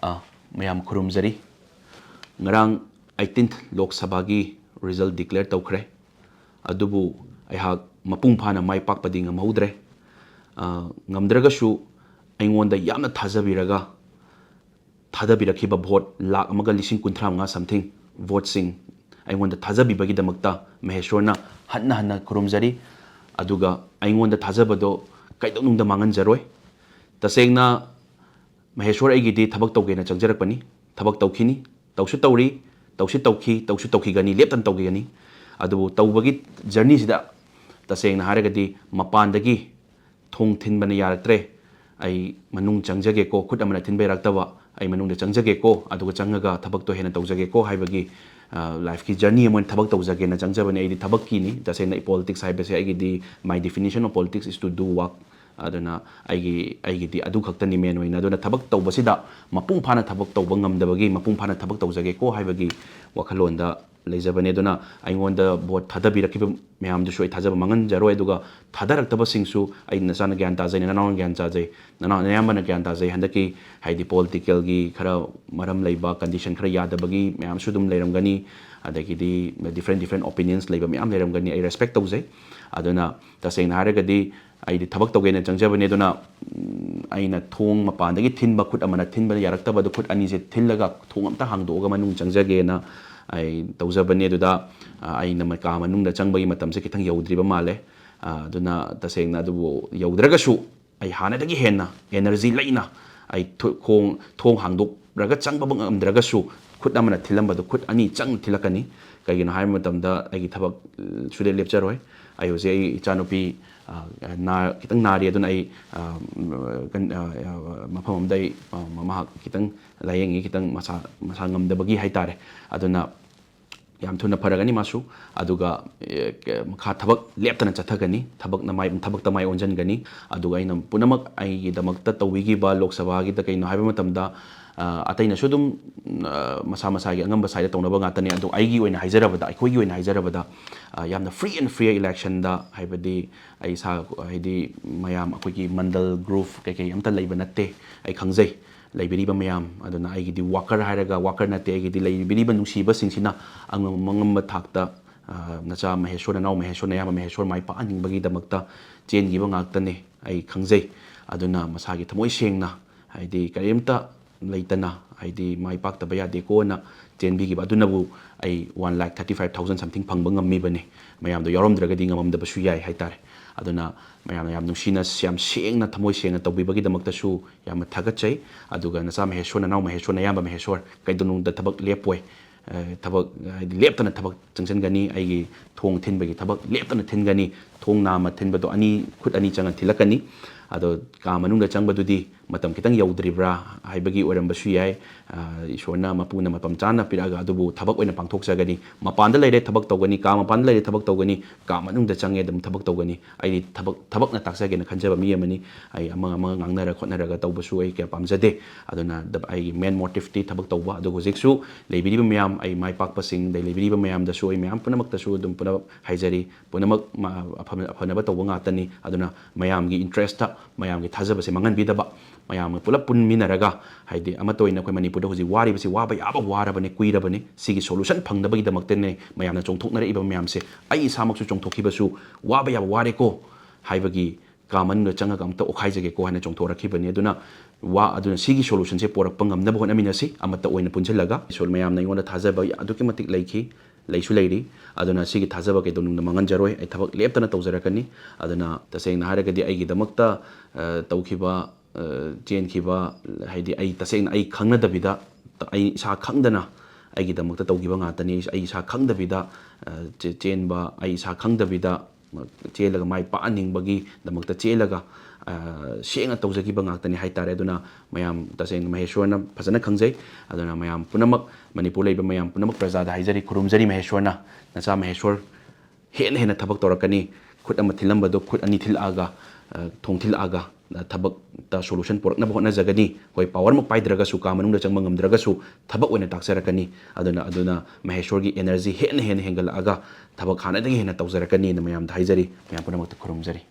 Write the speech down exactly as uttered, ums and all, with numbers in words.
ꯑ, ꯃꯌꯥꯝ ꯈꯨꯔꯨꯝꯖꯔꯤ꯫ ꯉꯔꯥꯡ eighteenth ꯂꯣꯛ ꯁꯚꯥꯒꯤ result declare ꯇꯧꯈ꯭ꯔꯦ꯫ ꯑꯗꯨꯕꯨ ꯑꯩꯍꯥꯛ ꯃꯄꯨꯡ ꯐꯥꯅ ꯃꯥꯏ ꯄꯥꯛꯄꯗꯤ ꯉꯝꯍꯧꯗ꯭ꯔꯦ꯫ ꯑ, ꯉꯝꯗ꯭ꯔꯒꯁꯨ ꯑꯩꯉꯣꯟꯗ ꯌꯥꯝꯅ ꯊꯥꯖꯕꯤꯔꯒ ꯊꯥꯗꯕꯤꯔꯛꯈꯤꯕ vote ꯂꯥꯈ ꯑꯃꯒ ꯂꯤꯁꯤꯡ ꯀꯨꯟꯊ꯭ꯔꯥ ꯃꯉꯥ something voteꯁꯤꯡ ꯑꯩꯉꯣꯟꯗ ꯊꯥꯖꯕꯤꯕꯒꯤꯗꯃꯛꯇ ꯃꯍꯦꯁꯣꯔꯅ ꯍꯟꯅ ꯍꯟꯅ ꯈꯨꯔꯨꯝꯖꯔꯤ꯫ ꯑꯗꯨꯒ ꯑꯩꯉꯣꯟꯗ ꯊꯥꯖꯕꯗꯣ ꯀꯩꯗꯧꯅꯨꯡꯗ ꯃꯥꯡꯍꯟꯖꯔꯣꯏ꯫ ꯇꯁꯦꯡꯅ ꯃꯍꯦꯁꯣꯔ ꯑꯩꯒꯤꯗꯤ ꯊꯕꯛ ꯇꯧꯒꯦꯅ ꯆꯪꯖꯔꯛꯄꯅꯤ꯫ ꯊꯕꯛ ꯇꯧꯈꯤꯅꯤ, ꯇꯧꯁꯨ ꯇꯧꯔꯤ, ꯇꯧꯁꯨ ꯇꯧꯈꯤ, ꯇꯧꯁꯨ ꯇꯧꯈꯤꯒꯅꯤ, ꯂꯦꯞꯇꯅ ꯇꯧꯈꯤꯒꯅꯤ꯫ ꯑꯗꯨꯕꯨ ꯇꯧꯕꯒꯤ journeyꯁꯤꯗ ꯇꯁꯦꯡꯅ ꯍꯥꯏꯔꯒꯗꯤ ꯃꯄꯥꯟꯗꯒꯤ ꯊꯣꯡ ꯊꯤꯟꯕꯅ ꯌꯥꯔꯛꯇ꯭ꯔꯦ, ꯑꯩ ꯃꯅꯨꯡ ꯆꯪꯖꯒꯦꯀꯣ, ꯈꯨꯠ ꯑꯃꯅ ꯊꯤꯟꯕ ꯌꯥꯔꯛꯇꯕ, ꯑꯩ ꯃꯅꯨꯡꯗ ꯆꯪꯖꯒꯦꯀꯣ, ꯑꯗꯨꯒ ꯆꯪꯉꯒ ꯊꯕꯛꯇꯣ ꯍꯦꯟꯅ ꯇꯧꯖꯒꯦꯀꯣ ꯍꯥꯏꯕꯒꯤ, ꯑ, lifeꯀꯤ journey ꯑꯃ ꯑꯣꯏꯅ ꯊꯕꯛ ꯇꯧꯖꯒꯦꯅ ꯆꯪꯖꯕꯅꯤ꯫ ꯑꯩꯗꯤ ꯊꯕꯛꯀꯤꯅꯤ꯫ ꯇꯁꯦꯡꯅ politics ꯍꯥꯏꯕꯁꯦ ꯑꯩꯒꯤꯗꯤ my definition of politics is to do work꯫ ꯑꯗꯨꯅ ꯑꯩꯒꯤ, ꯑꯩꯒꯤꯗꯤ ꯑꯗꯨ ꯈꯛꯇꯅꯤ main ꯑꯣꯏꯅ꯫ ꯑꯗꯨꯅ ꯊꯕꯛ ꯇꯧꯕꯁꯤꯗ ꯃꯄꯨꯡ ꯐꯥꯅ ꯊꯕꯛ ꯇꯧꯕ ꯉꯝꯗꯕꯒꯤ ꯃꯄꯨꯡ ꯐꯥꯅ ꯊꯕꯛ ꯇꯧꯖꯒꯦꯀꯣ ꯍꯥꯏꯕꯒꯤ ꯋꯥꯈꯜꯂꯣꯟꯗ ꯂꯩꯖꯕꯅꯦ꯫ ꯑꯗꯨꯅ ꯑꯩꯉꯣꯟꯗ vote ꯊꯥꯗꯕꯤꯔꯛꯈꯤꯕ ꯃꯌꯥꯝꯗꯨꯁꯨ ꯑꯩ ꯊꯥꯖꯕ ꯃꯥꯡꯍꯟꯖꯔꯣꯏ꯫ ꯑꯗꯨꯒ ꯊꯥꯗꯔꯛꯇꯕꯁꯤꯡꯁꯨ ꯑꯩ ꯅꯆꯥꯅ ꯒ꯭ꯌꯥꯟ ꯇꯥꯖꯩ, ꯅꯅꯥꯎꯅ ꯒ꯭ꯌꯥꯟ ꯇꯥꯖꯩ, ꯅꯅꯥꯎ, ꯅꯌꯥꯝꯕꯅ ꯒ꯭ꯌꯥꯟ ꯇꯥꯖꯩ꯫ ꯍꯟꯗꯛꯀꯤ ꯍꯥꯏꯗꯤ politicalꯒꯤ ꯈꯔ ꯃꯔꯝ ꯂꯩꯕ condition ꯈꯔ ꯌꯥꯗꯕꯒꯤ ꯃꯌꯥꯝꯁꯨ ꯑꯗꯨꯝ ꯂꯩꯔꯝꯒꯅꯤ꯫ ꯑꯗꯒꯤꯗꯤ different different opinions ꯂꯩꯕ ꯃꯌꯥꯝ ꯂꯩꯔꯝꯒꯅꯤ꯫ ꯑꯩ respect ꯇꯧꯖꯩ꯫ ꯑꯗꯨꯅ ꯇꯁꯦꯡꯅ ꯍꯥꯏꯔꯒꯗꯤ ꯑꯩꯗꯤ ꯊꯕꯛ ꯇꯧꯒꯦꯅ ꯆꯪꯖꯕꯅꯤ꯫ ꯑꯗꯨꯅ, ꯎꯝ, ꯑꯩꯅ ꯊꯣꯡ ꯃꯄꯥꯟꯗꯒꯤ ꯊꯤꯟꯕ, ꯈꯨꯠ ꯑꯃꯅ ꯊꯤꯟꯕ ꯌꯥꯔꯛꯇꯕꯗꯨ ꯈꯨꯠ ꯑꯅꯤꯁꯦ ꯊꯤꯜꯂꯒ ꯊꯣꯡ ꯑꯝꯇ ꯍꯥꯡꯗꯣꯛꯑꯒ ꯃꯅꯨꯡ ꯆꯪꯖꯒꯦꯅ ꯑꯩ ꯇꯧꯖꯕꯅꯤ꯫ ꯑꯗꯨꯗ, ꯑ, ꯑꯩꯅ ꯃ-, ꯀꯥ ꯃꯅꯨꯡꯗ ꯆꯪꯕꯒꯤ ꯃꯇꯝꯁꯦ ꯈꯤꯇꯪ ꯌꯧꯗ꯭ꯔꯤꯕ ꯃꯥꯜꯂꯦ꯫ ꯑ, ꯑꯗꯨꯅ ꯇꯁꯦꯡꯅ ꯑꯗꯨꯕꯨ ꯌꯧꯗ꯭ꯔꯒꯁꯨ ꯑꯩ ꯍꯥꯟꯅꯗꯒꯤ ꯍꯦꯟꯅ energy ꯂꯩꯅ ꯑꯩ ꯊꯨ-, ꯈꯣꯡ-, ꯊꯣꯡ ꯍꯥꯡꯗꯣꯛꯂꯒ ꯆꯪꯕ ꯉꯝꯗ꯭ꯔꯒꯁꯨ ꯈꯨꯠ ꯑꯃꯅ ꯊꯤꯜꯂꯝꯕꯗꯨ ꯈꯨꯠ ꯑꯅꯤ ꯆꯪꯅ ꯊꯤꯜꯂꯛꯀꯅꯤ꯫ ꯀꯩꯒꯤꯅꯣ ꯍꯥꯏꯕ ꯃꯇꯝꯗ ꯑꯩꯒꯤ ꯊꯕꯛ, ꯑ, ꯁꯨꯗꯤ ꯂꯦꯞꯆꯔꯣꯏ꯫ ꯑꯩ ꯍꯧꯖꯤꯛ ꯑꯩ ꯏꯆꯥꯅꯨꯄꯤ, ꯑ, ꯅꯥ-, ꯈꯤꯇꯪ ꯅꯥꯔꯤ꯫ ꯑꯗꯨꯅ ꯑꯩ, ꯑ, ꯀꯟ-, ꯑ, ꯑ, ꯃꯐꯝ ꯑꯃꯗ ꯑꯩ, ꯑ, ꯃꯍꯥꯛ ꯈꯤꯇꯪ ꯂꯥꯌꯦꯡꯉꯤ, ꯈꯤꯇꯪ ꯃꯁꯥ, ꯃꯁꯥ ꯉꯝꯗꯕꯒꯤ ꯍꯥꯏꯇꯥꯔꯦ꯫ ꯑꯗꯨꯅ ꯌꯥꯝ ꯊꯨꯅ ꯐꯔꯒꯅꯤ ꯃꯥꯁꯨ꯫ ꯑꯗꯨꯒ, ꯑꯦ, ꯀ-, ꯃꯈꯥ ꯊꯕꯛ ꯂꯦꯞꯇꯅ ꯆꯠꯊꯒꯅꯤ, ꯊꯕꯛꯅ ꯃꯥꯏ, ꯊꯕꯛꯇ ꯃꯥꯏ ꯑꯣꯟꯁꯤꯟꯒꯅꯤ꯫ ꯑꯗꯨꯒ ꯑꯩꯅ ꯄꯨꯝꯅꯃꯛ ꯑꯩꯒꯤꯗꯃꯛꯇ ꯇꯧꯕꯤꯈꯤꯕ ꯂꯣꯛ ꯁꯚꯥꯒꯤꯗ ꯀꯩꯅꯣ ꯍꯥꯏꯕ ꯃꯇꯝꯗ, ꯑ, ꯑꯇꯩꯅꯁꯨ ꯑꯗꯨꯝ, ꯑ, ꯃꯁꯥ ꯃꯁꯥꯒꯤ ꯑꯉꯝꯕ ꯁ꯭ꯋꯥꯏꯗ ꯇꯧꯅꯕ ꯉꯥꯛꯇꯅꯤ꯫ ꯑꯗꯣ ꯑꯩꯒꯤ ꯑꯣꯏꯅ ꯍꯥꯏꯖꯔꯕꯗ, ꯑꯩꯈꯣꯏꯒꯤ ꯑꯣꯏꯅ ꯍꯥꯏꯖꯔꯕꯗ, ꯑ, ꯌꯥꯝꯅ free and fair electionꯗ, ꯍꯥꯏꯕꯗꯤ ꯑꯩ ꯏꯁꯥ, ꯍꯥꯏꯗꯤ ꯃꯌꯥꯝ ꯑꯩꯈꯣꯏꯒꯤ ꯃꯟꯗꯜ group ꯀꯩꯀꯩ ꯑꯝꯇ ꯂꯩꯕ ꯅꯠꯇꯦ, ꯑꯩ ꯈꯪꯖꯩ꯫ ꯂꯩꯕꯤꯔꯤꯕ ꯃꯌꯥꯝ, ꯑꯗꯨꯅ ꯑꯩꯒꯤꯗꯤ worker ꯍꯥꯏꯔꯒ worker ꯅꯠꯇꯦ, ꯑꯩꯒꯤꯗꯤ ꯂꯩꯕꯤꯔꯤꯕ ꯅꯨꯡꯁꯤꯕꯁꯤꯡꯁꯤꯅ ꯑꯉꯝ ꯑꯉꯝꯕ ꯊꯥꯛꯇ, ꯑ, ꯅꯆꯥ ꯃꯍꯦꯁꯣꯔ, ꯅꯅꯥꯎ ꯃꯍꯦꯁꯣꯔ, ꯅꯌꯥꯝꯕ ꯃꯍꯦꯁꯣꯔ ꯃꯥꯏ ꯄꯥꯛꯍꯟꯅꯤꯡꯕꯒꯤꯗꯃꯛꯇ ꯆꯦꯟꯈꯤꯕ ꯉꯥꯛꯇꯅꯦ ꯑꯩ ꯈꯪꯖꯩ꯫ ꯑꯗꯨꯅ ꯃꯁꯥꯒꯤ ꯊꯃꯣꯏ ꯁꯦꯡꯅ, ꯍꯥꯏꯗꯤ ꯀꯔꯤꯝꯇ ꯂꯩꯇꯅ, ꯍꯥꯏꯗꯤ ꯃꯥꯏ ꯄꯥꯛꯇꯕ ꯌꯥꯗꯦꯀꯣꯅ ꯆꯦꯟꯕꯤꯈꯤꯕ ꯑꯗꯨꯅꯕꯨ ꯑꯩ one lakh thirty five thousand something ꯐꯪꯕ ꯉꯝꯃꯤꯕꯅꯤ꯫ ꯃꯌꯥꯝꯗꯣ ꯌꯥꯎꯔꯝꯗ꯭ꯔꯒꯗꯤ ꯉꯝꯃꯝꯗꯕꯁꯨ ꯌꯥꯏ ꯍꯥꯏꯇꯥꯔꯦ꯫ ꯑꯗꯨꯅ ꯃꯌꯥꯝꯅ ꯌꯥꯝ ꯅꯨꯡꯁꯤꯅ, ꯌꯥꯝ ꯁꯦꯡꯅ, ꯊꯃꯣꯏ ꯁꯦꯡꯅ ꯇꯧꯕꯤꯕꯒꯤꯗꯃꯛꯇꯁꯨ ꯌꯥꯝꯅ ꯊꯥꯒꯠꯆꯩ꯫ ꯑꯗꯨꯒ ꯅꯆꯥ ꯃꯍꯦꯁꯣꯔ, ꯅꯅꯥꯎ ꯃꯍꯦꯁꯣꯔ, ꯅꯌꯥꯝꯕ ꯃꯍꯦꯁꯣꯔ, ꯀꯩꯗꯧꯅꯨꯡꯗ ꯊꯕꯛ ꯂꯦꯞꯄꯣꯏ꯫ ꯑ, ꯊꯕꯛ, ꯍꯥꯏꯗꯤ ꯂꯦꯞꯇꯅ ꯊꯕꯛ ꯆꯪꯁꯤꯟꯒꯅꯤ꯫ ꯑꯩꯒꯤ ꯊꯣꯡ ꯊꯤꯟꯕꯒꯤ ꯊꯕꯛ ꯂꯦꯞꯇꯅ ꯊꯤꯟꯒꯅꯤ꯫ ꯊꯣꯡ ꯅꯥꯝꯃ ꯊꯤꯟꯕꯗꯣ ꯑꯅꯤ, ꯈꯨꯠ ꯑꯅꯤ ꯆꯪꯉ ꯊꯤꯜꯂꯛꯀꯅꯤ꯫ ꯑꯗꯣ ꯀꯥ ꯃꯅꯨꯡꯗ ꯆꯪꯕꯗꯨꯗꯤ ꯃꯇꯝ ꯈꯤꯇꯪ ꯌꯧꯗ꯭ꯔꯤꯕ꯭ꯔꯥ ꯍꯥꯏꯕꯒꯤ ꯑꯣꯏꯔꯝꯕꯁꯨ ꯌꯥꯏ꯫ ꯑ, ꯏꯁꯣꯔꯅ ꯃꯄꯨꯅ ꯃꯇꯝ ꯆꯥꯅ ꯄꯤꯔꯛꯑꯒ ꯑꯗꯨꯕꯨ ꯊꯕꯛ ꯑꯣꯏꯅ ꯄꯥꯡꯊꯣꯛꯆꯒꯅꯤ꯫ ꯃꯄꯥꯟꯗ ꯂꯩꯔꯦ, ꯊꯕꯛ ꯇꯧꯒꯅꯤ꯫ ꯀꯥ ꯃꯄꯥꯟꯗ ꯂꯩꯔꯦ, ꯊꯕꯛ ꯇꯧꯒꯅꯤ꯫ ꯀꯥ ꯃꯅꯨꯡꯗ ꯆꯪꯉꯦ, ꯑꯗꯨꯝ ꯊꯕꯛ ꯇꯧꯒꯅꯤ꯫ ꯑꯩꯗꯤ ꯊꯕꯛ, ꯊꯕꯛꯅ ꯇꯥꯛꯆꯒꯦꯅ ꯈꯟꯖꯕ ꯃꯤ ꯑꯃꯅꯤ꯫ ꯑꯩ ꯑꯃ ꯑꯃ ꯉꯥꯡꯅꯔ ꯈꯣꯠꯅꯔꯒ ꯇꯧꯕꯁꯨ ꯑꯩ ꯀꯌꯥ ꯄꯥꯝꯖꯗꯦ꯫ ꯑꯗꯨꯅ ꯗ-, ꯑꯩꯒꯤ main motiveꯇꯤ ꯊꯕꯛ ꯇꯧꯕ꯫ ꯑꯗꯨꯒ ꯍꯧꯖꯤꯛꯁꯨ ꯂꯩꯕꯤꯔꯤꯕ ꯃꯌꯥꯝ, ꯑꯩ ꯃꯥꯏ ꯄꯥꯛꯄꯁꯤꯡ, ꯑꯗꯩ ꯂꯩꯕꯤꯔꯤꯕ ꯃꯌꯥꯝꯗꯁꯨ ꯑꯩ ꯃꯌꯥꯝ ꯄꯨꯝꯅꯃꯛꯇꯁꯨ ꯑꯗꯨꯝ ꯄꯨꯝꯅꯃꯛ ꯍꯥꯏꯖꯔꯤ꯫ ꯄꯨꯝꯅꯃꯛ ꯃ-, ꯑꯐꯕ, ꯑꯐꯅꯕ ꯇꯧꯕ ꯉꯥꯛꯇꯅꯤ꯫ ꯑꯗꯨꯅ ꯃꯌꯥꯝꯒꯤ interestꯇ, ꯃꯌꯥꯝꯒꯤ ꯊꯥꯖꯕꯁꯦ ꯃꯥꯡꯍꯟꯕꯤꯗꯕ, ꯃꯌꯥꯝꯒ ꯄꯨꯂꯞ ꯄꯨꯟꯃꯤꯟꯅꯔꯒ, ꯍꯥꯏꯗꯤ ꯑꯃꯠꯇ ꯑꯣꯏꯅ ꯑꯩꯈꯣꯏ ꯃꯅꯤꯄꯨꯔꯗ ꯍꯧꯖꯤꯛ ꯋꯥꯔꯤꯕꯁꯤ ꯋꯥꯕ ꯌꯥꯕ ꯋꯥꯔꯕꯅꯤ, ꯀꯨꯏꯔꯕꯅꯤ꯫ ꯁꯤꯒꯤ solution ꯐꯪꯅꯕꯒꯤꯗꯃꯛꯇꯅꯦ ꯃꯌꯥꯝꯅ ꯆꯣꯡꯊꯣꯛꯅꯔꯛꯏꯕ ꯃꯌꯥꯝꯁꯦ꯫ ꯑꯩ ꯏꯁꯥꯃꯛꯁꯨ ꯆꯣꯡꯊꯣꯛꯈꯤꯕꯁꯨ ꯋꯥꯕ ꯌꯥꯕ ꯋꯥꯔꯦꯀꯣ ꯍꯥꯏꯕꯒꯤ ꯀꯥ ꯃꯅꯨꯡꯗ ꯆꯪꯉꯒ ꯑꯝꯇ ꯑꯣꯛꯈꯥꯏꯖꯒꯦꯀꯣ ꯍꯥꯏꯅ ꯆꯣꯡꯊꯣꯔꯛꯈꯤꯕꯅꯤ꯫ ꯑꯗꯨꯅ ꯋꯥ-, ꯑꯗꯨꯅ ꯁꯤꯒꯤ solutionꯁꯦ ꯄꯣꯔꯛꯄ ꯉꯝꯅꯕ ꯍꯣꯠꯅꯃꯤꯟꯅꯁꯤ, ꯑꯃꯠꯇ ꯑꯣꯏꯅ ꯄꯨꯟꯁꯤꯜꯂꯒ꯫ ꯏꯁꯣꯔ ꯃꯌꯥꯝꯅ ꯑꯩꯉꯣꯟꯗ ꯊꯥꯖꯕ ꯑꯗꯨꯛꯀꯤ ꯃꯇꯤꯛ ꯂꯩꯈꯤ, ꯂꯩꯁꯨ ꯂꯩꯔꯤ꯫ ꯑꯗꯨꯅ ꯁꯤꯒꯤ ꯊꯥꯖꯕ ꯀꯩꯗꯧꯅꯨꯡꯗ ꯃꯥꯡꯍꯟꯖꯔꯣꯏ꯫ ꯑꯩ ꯊꯕꯛ ꯂꯦꯞꯇꯅ ꯇꯧꯖꯔꯛꯀꯅꯤ꯫ ꯑꯗꯨꯅ ꯇꯁꯦꯡꯅ ꯍꯥꯏꯔꯒꯗꯤ ꯑꯩꯒꯤꯗꯃꯛꯇ, ꯑ, ꯇꯧꯈꯤꯕ, ꯑ, ꯆꯦꯟꯈꯤꯕ, ꯍꯥꯏꯗꯤ ꯑꯩ ꯇꯁꯦꯡꯅ ꯑꯩ ꯈꯪꯅꯗꯕꯤꯗ, ꯑꯩ ꯏꯁꯥ ꯈꯪꯗꯅ ꯑꯩꯒꯤꯗꯃꯛꯇ ꯇꯧꯈꯤꯕ ꯉꯥꯛꯇꯅꯤ꯫ ꯑꯩ ꯏꯁꯥ ꯈꯪꯗꯕꯤꯗ, ꯑ, ꯆꯦ-, ꯆꯦꯟꯕ, ꯑꯩ ꯏꯁꯥ ꯈꯪꯗꯕꯤꯗ ꯆꯦꯜꯂꯒ ꯃꯥꯏ ꯄꯥꯛꯍꯟꯅꯤꯡꯕꯒꯤꯗꯃꯛꯇ ꯆꯦꯜꯂꯒ, ꯑ, ꯁꯦꯡꯅ ꯇꯧꯖꯈꯤꯕ ꯉꯥꯛꯇꯅꯤ ꯍꯥꯏꯇꯥꯔꯦ꯫ ꯑꯗꯨꯅ ꯃꯌꯥꯝ ꯇꯁꯦꯡꯅ ꯃꯍꯦꯁꯣꯔꯅ ꯐꯖꯅ ꯈꯪꯖꯩ꯫ ꯑꯗꯨꯅ ꯃꯌꯥꯝ ꯄꯨꯝꯅꯃꯛ, ꯃꯅꯤꯄꯨꯔ ꯂꯩꯕ ꯃꯌꯥꯝ ꯄꯨꯝꯅꯃꯛ ꯄ꯭ꯔꯖꯥꯗ ꯍꯥꯏꯖꯔꯤ, ꯈꯨꯔꯨꯝꯖꯔꯤ ꯃꯍꯦꯁꯣꯔꯅ, ꯅꯆꯥ ꯃꯍꯦꯁꯣꯔ ꯍꯦꯟꯅ ꯍꯦꯟꯅ ꯊꯕꯛ ꯇꯧꯔꯛꯀꯅꯤ꯫ ꯈꯨꯠ ꯑꯃ ꯊꯤꯜꯂꯝꯕꯗꯣ ꯈꯨꯠ ꯑꯅꯤ ꯊꯤꯜꯂꯛꯑꯒ, ꯑ, ꯊꯣꯡ ꯊꯤꯜꯂꯛꯑꯒ, ꯑ, ꯊꯕꯛꯇ solution ꯄꯨꯔꯛꯅꯕ ꯍꯣꯠꯅꯖꯒꯅꯤ꯫ ꯍꯣꯏ, power ꯃꯛ ꯄꯥꯏꯗ꯭ꯔꯒꯁꯨ, ꯀꯥ ꯃꯅꯨꯡꯗ ꯆꯪꯕ ꯉꯝꯗ꯭ꯔꯒꯁꯨ, ꯊꯕꯛ ꯑꯣꯏꯅ ꯇꯥꯛꯆꯔꯛꯀꯅꯤ꯫ ꯑꯗꯨꯅ, ꯑꯗꯨꯅ ꯃꯍꯦꯁꯣꯔꯒꯤ energy ꯍꯦꯟꯅ ꯍꯦꯟꯅ ꯍꯦꯟꯒꯠꯂꯛꯑꯒ ꯊꯕꯛ ꯍꯥꯟꯅꯗꯒꯤ ꯍꯦꯟꯅ ꯇꯧꯖꯔꯛꯀꯅꯤꯅ ꯃꯌꯥꯝꯗ ꯍꯥꯏꯖꯔꯤ꯫ ꯃꯌꯥꯝ ꯄꯨꯝꯅꯃꯛꯇ ꯈꯨꯔꯨꯝꯖꯔꯤ꯫